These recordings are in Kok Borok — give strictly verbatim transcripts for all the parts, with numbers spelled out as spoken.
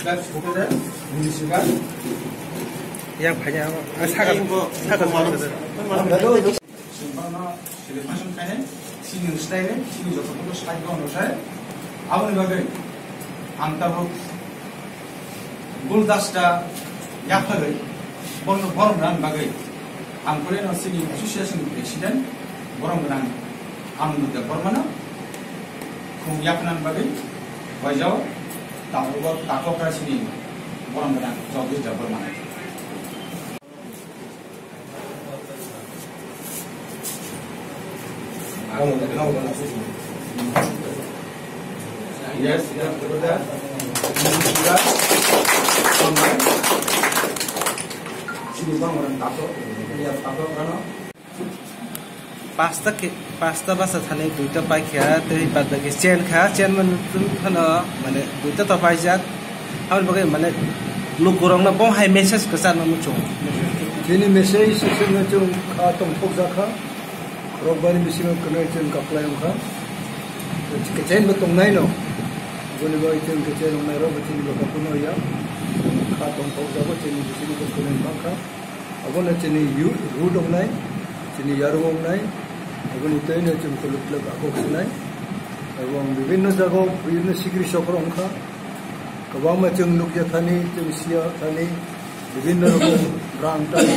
Yang banyak apa? Ah, saka, saka, saka. Sumbarno celebration khainai, sini style, sini joto joto side go no sai. Aboni bagwi ang tabuk guldasta yaphagwi bono borom rang bagwi ang kore no sini association president borom rang ang nute bormano khum yapnan bagwi wajao tabuk takok ra sini borom rang jogis da bormano. Pasta ke, pasta basa thani duita paikha, tei bad baki chen kha, chen man phano, mane, duita to paijak. Aboni bagwi, mane, lukurokno bo hai message kwchar no muchung. Chini message se chwng kha tongthok jakha. Rokbani bisingo kwnwi chwng kaplai wngkha. Kechen bo tongnai no. Boni bagwi chwng kechen wngnai rok bo chini bwkha phano ya. Kha tongthok jago chini bisingo kwnwi mankha. Abono chini yu-, root wngnai, chini yarung wngnai, aboni twi no chwng kwlwk kwlwk akok sinai. Ebong bibinno jago, bibinno sikri sokro wngkha. Kwbangma chwng nukya thani, chwng siya thani, bibinno rokom rang tang.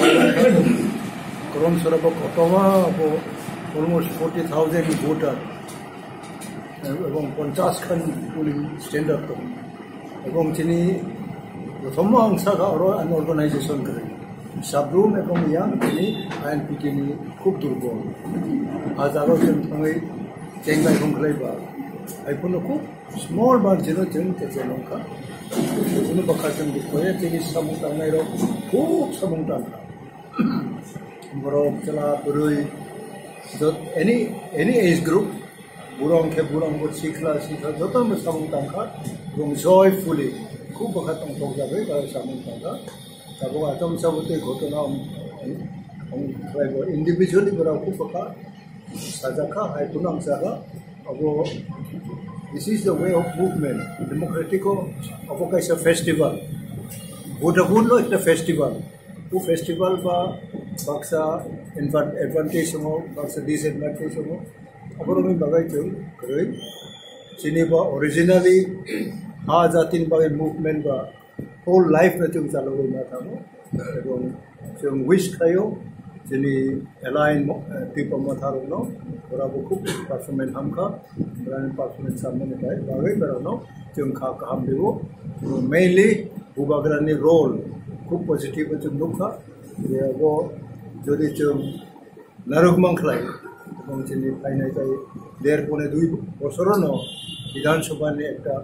Korom sora bo kotorma bo almost forty thousand voter. Ebong ponchash khan polling standard tong. Ebong chini prothom ang saka oro an organization kwrwi. Sabrum ebong yang chini I N P T ni khub durbol. A jaga chwng thangwi chengbai hong khlai ba. Ai phano khub small margin o chwng kechen wngkha. Chini bwkha chwng dukhoya chini samung tangnai rok khub samung tangkha. Borok chwla bwrwi jot any, any age group Burong khe burong bo sikla sikla joto no samung tangkha, bung joyfully khub bwkha tongthok jagwi samung tangkha. Tabuk atom sabutwi ghotona khlai bo individually borok khub bwkha sajakha, hai phano ang saka abo, this is the way of movement, democratic o abo kaisa festival, vote no ekta festival. O festival ba baksa advan-, advantage tongo, baksa disadvantage tongo. Aborokni bagwi chwng kwrwi. Chini ba originally ha jatini bagwi movement ba whole life no chwng chalogwi ma thango. Ebong chwng wish khlaio chini align mo-, eh, Tipra Motha rokno, borok bo khub performance hamkha, borokni performance hamnani bai bagwi borokno chwng kha kaham rwo. Mainly Bubagrani role khub positive chwng nukha. Je abo jodi chwng narwk mankhlai, ebong chini phainai tai der pone dui bosorono Bidhan Sabha ni ekta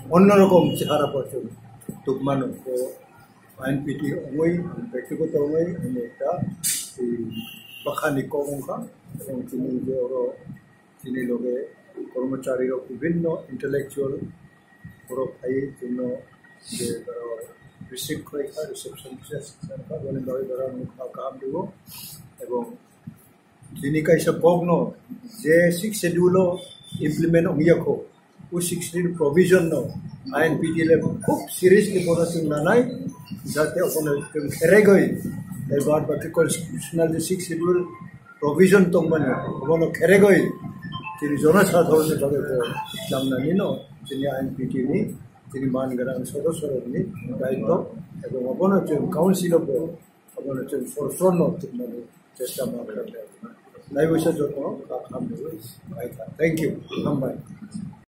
onno rokom chehara bo chwng tukmano. To I N P T ongwi, bektigoto ongwi, ani ekta, i, bwkhani kok wngkha, ebong chini je oro chini loge kormochari rok bibhinno intellectual borok phaiwi chwngno je borok receive khlai kha, reception khe kha, boni bagwi borok wngkha kaham rwo. Ebong chini kaisa kokno je sixth schedule o implement wngya kho, o sixth schedule provision no I N P T le khub seriously bono chwng nanai, jate obono chwng kheregwi, eh, bad baki constitutional je sixth schedule provision tongmani, obono kheregwi chini jonosadharon ni bagwi bo chamnani no chini I N P T ni chini man gwnang sodosyo rokni daitw, ebong obono chwng council o bo obono chwng forefront no tubnani chesta ma khlai. Naiwisa joto kaham rwi. Thank you. Hambai.